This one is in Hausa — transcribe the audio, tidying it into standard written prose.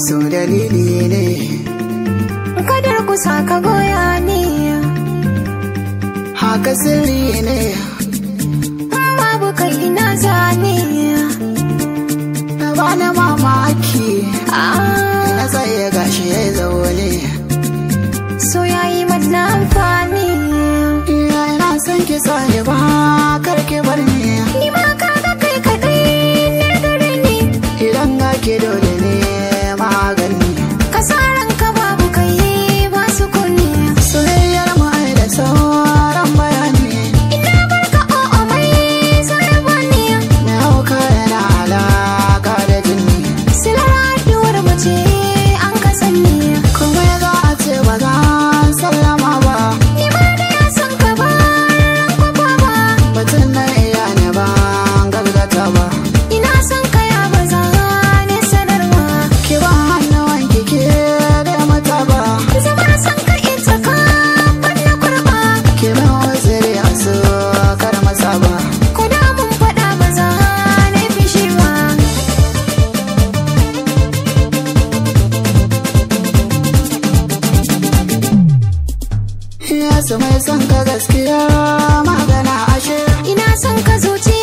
So dalili ne. Kadar kusa ka goya ni. Haka sirri ne. Babu kai ina zane. Ba na mamaki. Na tsaye gashi ya zaune. So yayi mana amfani. Ina son ki sani ba kar ki bar ni. Ni ma kaga kai kaɗai na gare ni. Idan ga ki dole ne magani. Ka sa ranka babu kai ba sukuni. Soyayyar mu ai da sauran bayani. Ina barka o'o mai zarba ni. Na hauka yana alaka da jini. Silar haɗuwar mu ce an ka sani. Kuma za a ce ba za sallama ba. Ni ma da ya san ka ba kwafa ba. Batun na iya ne ba gargata ba. Ina son ka ya ba za ni sanarwa. Ki ba hannuwan ki ke da mata ba. Zama son ka ita ka na kurba. Ki min waziri a so kar masa ba. Ko da mun faɗa ba za ni fishi ba. Yesu mai son ka gaskiya magana ashe. Ina son ka zuciya.